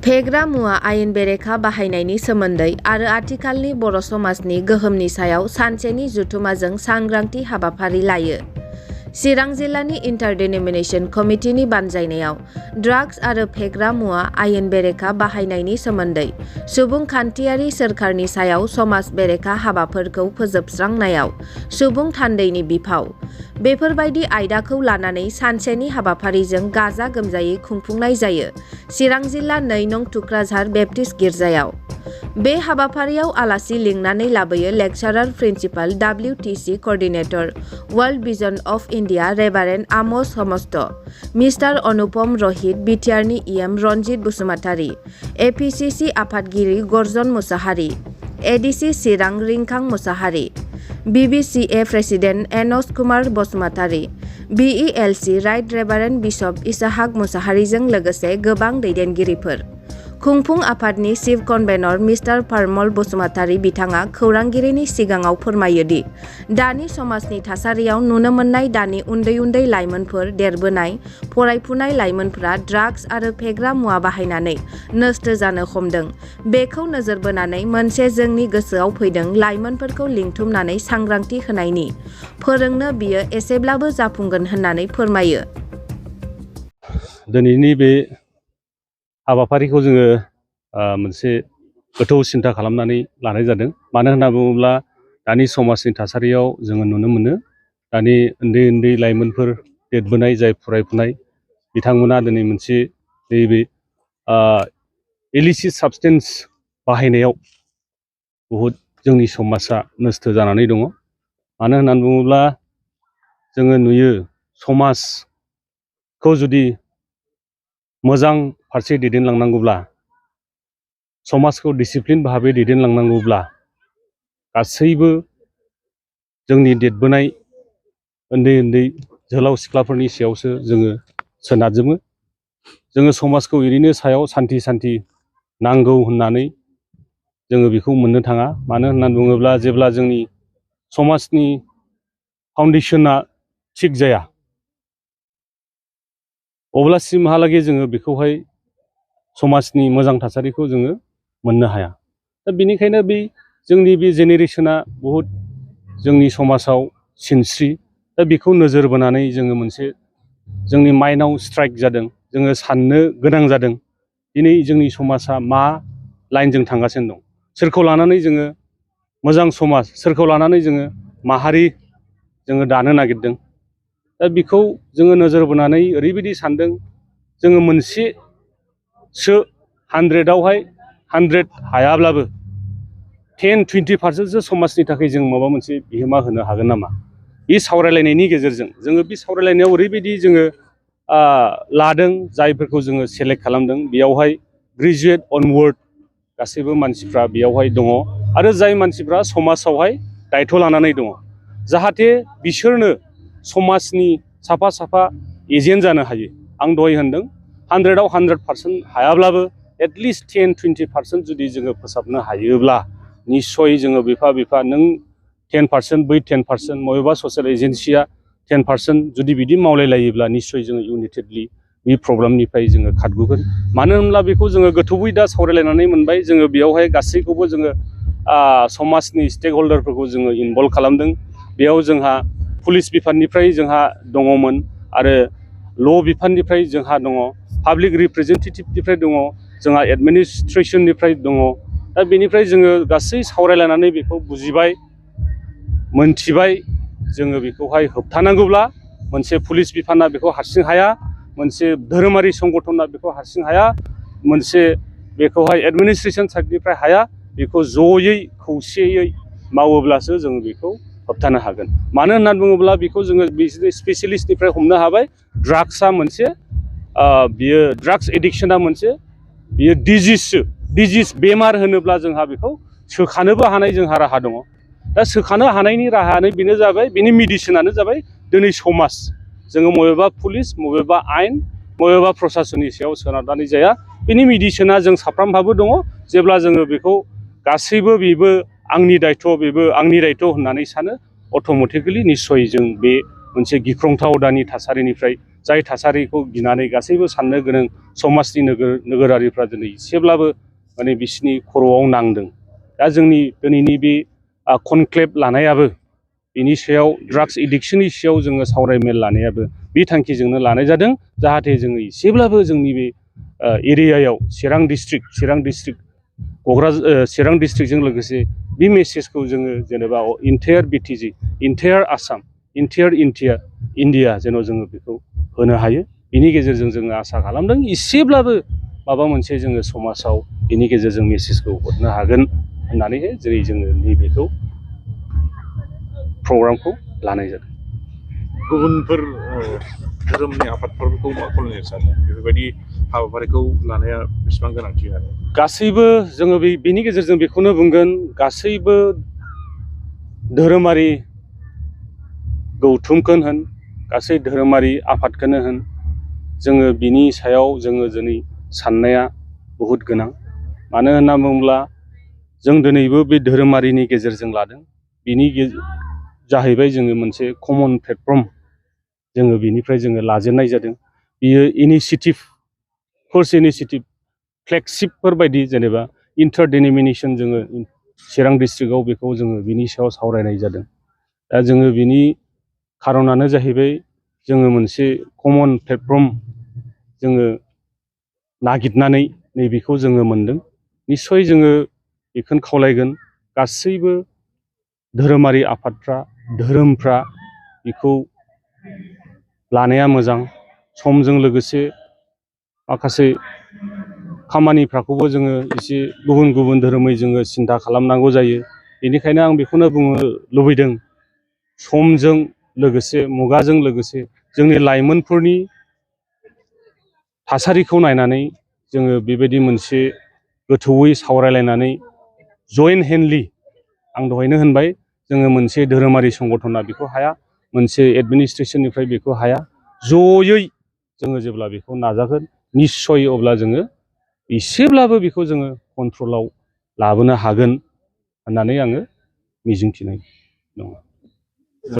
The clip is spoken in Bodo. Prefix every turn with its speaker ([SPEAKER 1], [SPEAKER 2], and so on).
[SPEAKER 1] फेग्रा मुवा आयेन बेरेखा बाहायनायनि सोमोन्दै आरो आथिखालनि बर' समाजनि गोहोमनि सायाव सानसेनि जथुमाजों सांग्रांथि हाबाफारि लायो। चिरां जिल्लानि इन्टारडिनोमिनेसन कमिटिनि बानजायनायाव ड्राग्स आरो फेग्रा मुवा आयेन बेरेखा बाहायनायनि सोमोन्दै सुबुंखान्थियारि सोरखारनि सायाव समाज बेरेखा हाबाफोरखौ फोजोबस्रांनायाव सुबुं थान्दैनि बिफाव बेफोरबायदि आयदाखौ लानानै सानसेनि हाबाफारिजों गाजा गोमजायै खुंफुंनाय जायो चिरां जिल्ला 2 नं थुक्राझार बेप्टिस्ट गिर्जायाव। बे हाबाफारियाव आलासि लिंनानै लाबोयो lecturer principal WTC coordinator World Vision of India Reverend Amos हमस्त, मिस्टार अनुपम रहित बिटिआरनि EM रन्जित बसुमतारी, APCC आफादगिरि Garjan Mushahary, ADC Chirang Rinkhang Mushahary, BBCA president Enos Kumar Basumatary, BELC right Reverend bishop इसाहाक मुसाहारिजों लोगोसे गोबां दैदेनगिरिफोर। खुंफुं आफादनि chief convener mister Parmal Basumatary बिथाङा खौरांगिरिनि सिगाङाव फोरमायोदि दानि समाजनि थासारियाव नुनो मोननाय दानि उन्दै लाइमोनफोर देरबोनाय फरायफुनाय लाइमोनफोरा ड्राग्स आरो फेग्रा मुवा बाहायनानै नस्थ जानो हमदों। बेखौ नोजोर बोनानै मोनसे जोंनि गोसोआव फैदों लाइमोनफोरखौ लिंथुमनानै सांग्रांथि होनायनि फोरोंनो बियो एसेब्लाबो जाफुंगोन होननानै फोरमायो।
[SPEAKER 2] दिनैनि बे हाबाफारिखौ जोङो मोनसे गोथौ सिन्था खालामनानै लानाय जादों। मानो होनना बुङोब्ला दानि समाजनि थासारियाव जोङो नुनो मोनो दानि उन्दै लाइमोनफोर देरबोनाय जाय फरायफुनाय बिथांमोना दिनै मोनसे नैबे इलिसिट साबस्टेन्स बाहायनायाव बहुद जोंनि समाजा नस्थ जानानै दङ। मानो होननानै बुङोब्ला जोङो नुयो समाजखौ जुदि मोजां फारसे दैदेनलांनांगौब्ला समाजखौ डिसिप्लिन भाबै दैदेनलांनांगौब्ला गासैबो जोंनि देरबोनाय उन्दै जोहोलाव सिख्लाफोरनि सायावसो जोङो सोनारजोबो। जोङो समाजखौ ओरैनो सायाव सान्थि नांगौ होननानै जोङो बेखौ मोननो थाङा। मानो होननानै बुङोब्ला जेब्ला जोंनि समाजनि फाउन्डेसना थिग जाया अब्लासिमहालागै जोङो बेखौहाय समाजनि मोजां थासारिखौ जोङो मोननो हाया। दा बेनिखायनो जोंनि बे जेनेरेसना बहुद जोंनि समाजाव सिनस्रि। दा बेखौ नोजोर बोनानै जोङो मोनसे जोंनि माइन्डआव स्ट्राइक जादों, जोङो साननो गोनां जादों दिनै जोंनि समाजा मा लाइनजों थांगासिनो दं, सोरखौ लानानै जोङो मोजां समाज, सोरखौ लानानै जोङो माहारि जोङो दानो नागिरदों। दा बेखौ जोङो नोजोर बोनानै ओरैबायदि सानदों जोङो मोनसेसो 100आवहाय 100 हायाब्लाबो 10-20% समाजनि थाखाय जों माबा मोनसे बिहोमा होनो हागोन नामा। बे सावरायलायनायनि गेजेरजों जोङो बे सावरायलायनायाव ओरैबायदि जोङो लादों जायफोरखौ जोङो सेलेक्ट खालामदों बेयावहाय ग्रेजुवेट अनवार्ड गासैबो मानसिफ्रा बेयावहाय दङ आरो जाय मानसिफ्रा समाजावहाय दायथ' लानानै दङ जाहाथे बिसोरनो समाजनि साफा एजेन्ट जानो हायो। आं दहाय होनदों 100आव 100% हायाब्लाबो एटलिस्ट 10-20% जुदि जोङो फोसाबनो हायोब्ला निस्सय जोङो बिफा नों 10% बै 10% बबेबा ससियेल एजेन्सिया 10% जुदि बिदि मावलायलायोब्ला निस्सय जोङो इउनाइटेडलि बे प्रब्लेमनिफ्राय जोङो खारग'गोन। मानो होनब्ला बेखौ जोङो गोथौयै दा सावरायलायनानै मोनबाय, जोङो बेयावहाय गासैखौबो जोङो समाजनि स्टेक हल्डारफोरखौ जोङो इनभल्भ खालामदों। बेयाव जोंहा पुलिस बिफाननिफ्राय जोंहा दङमोन आरो ल' बिफाननिफ्राय जोंहा दङ, पाब्लिक रिप्रेजेन्टेटिभनिफ्राय दङ, जोंहा एडमिनिस्ट्रेसननिफ्राय दङ। दा बेनिफ्राय जोङो गासै सावरायलायनानै बेखौ बुजिबाय, मोनथिबाय जोङो बेखौहाय होबथानांगौब्ला मोनसे पुलिस बिफाना बेखौ हारसिं हाया, मोनसे धोरोमारि संगठना बेखौ हारसिं हाया, मोनसे बेखौहाय एडमिनिस्ट्रेसन साइडनिफ्राय हाया। बेखौ जयै खौसेयै मावोब्लासो जों बेखौ होबथानो हागोन। मानो होननानै बुङोब्ला बेखौ जोङो स्पेसियलिस्टनिफ्राय हमनो हाबाय ड्राग्सआ मोनसे बियो ड्राग्स एडिक्सना मोनसे बियो डिजिस बेमार होनोब्ला जोंहा बेखौ सोखानोबो हानाय जोंहा राहा दङ। दा सोखानो हानायनि राहायानो बेनो जाबाय, बेनि मेडिसिनानो जाबाय दिनै समाज। जोङो बबेबा पुलिस, बबेबा आयेन, बबेबा प्रसासननि सायाव सोनारनानै जाया। बेनि मेडिसिना जों साफ्रोमहाबो दङ। जेब्ला जोङो बेखौ गासैबो बेबो आंनि दायथ' बेबो आंनि दायथ' होननानै सानो अट'मेटिकेलि निस्सय जों बे मोनसे गिख्रंथाव दानि थासारिनिफ्राय जाय थासारिखौ गिनानै गासैबो साननो गोनां समाजनि नोगोरारिफ्रा दिनै एसेब्लाबो माने बिसिनि खर'आव नांदों। दा जोंनि दिनैनि बे कनक्लेभ लानायाबो बिनि सायाव ड्राग्स एडिक्सननि सायाव जोङो सावरायमेल लानायाबो बे थांखिजोंनो लानाय जादों, जाहाथे जोङो एसेब्लाबो जोंनि बे एरियायाव चिरां डिस्ट्रिक्टजों लोगोसे बे मेसेजखौ जोङो जेनेबा entire BTC, entire Assam, entire India जेन' जोङो बेखौ होनो हायो। बिनि गेजेरजों जोङो आसा खालामदों एसेब्लाबो माबा मोनसे जोङो समाजाव बिनि गेजेरजों मेसेजखौ हरनो हागोन होननानैहाय जेरै जोङो नैबेखौ प्रग्रामखौ लानाय जादों।
[SPEAKER 3] गुबुनफोर धोरोमनि आफादफोरखौ मा खालामनो सानो बेफोरबायदि हाबाफारिखौ लानाया बेसेबां गोनांथि आरो
[SPEAKER 2] गासैबो जोङो बेनि गेजेरजों बेखौनो बुंगोन, गासैबो धोरोमारि गौथुमखौनो होन, गासै धोरोमारि आफादखौनो होन, जोङो बिनि सायाव जोङो दिनै साननाया बहुद गोनां। मानो होनना बुङोब्ला जों दिनैबो बे धोरोमारिनि गेजेरजों लादों। बिनि जाहैबाय जोङो मोनसे कमन प्लेटफर्म जोङो बिनिफ्राय जोङो लाजेननाय जादों। बियो फार्स्ट इनिसियेटिभ फ्लेगशिपफोर बायदि जेनेबा इन्टारडिनोमिनेसन जोङो चिरां डिस्ट्रिक्टआव बेखौ जोङो बिनि सायाव सावरायनाय जादों। दा जोङो बिनि खारनानो जाहैबाय जोङो मोनसे कमन प्लेटफर्म जोङो नागिरनानै नैबेखौ जोङो मोनदों। निस्सय जोङो बेखौनो खावलायगोन गासैबो धोरोमारि आफादफ्रा, धोरोमफ्रा बेखौ लानाया मोजां। समजों लोगोसे माखासे खामानिफोरखौबो जोङो एसे गुबुन गुबुन धोरोमै जोङो सिन्था खालामनांगौ जायो। बेनिखायनो आं बेखौनो बुंनो लुबैदों, समजों लोगोसे मुगाजों लोगोसे जोंनि लाइमोनफोरनि थासारिखौ नायनानै जोङो बेबायदि मोनसे गोथौयै सावरायलायनानै जयेन्ट हेन्डलि, आं दहायनो होनबाय जोङो मोनसे धोरोमारि संगठना बेखौ हाया, मोनसे एडमिनिस्ट्रेसननिफ्राय बेखौ हाया, जयै जोङो जेब्ला बेखौ नाजागोन निस्सय अब्ला जोङो एसेब्लाबो बेखौ जोङो कन्ट्रलाव लाबोनो हागोन होननानै आङो मिजिंथिनाय दङ।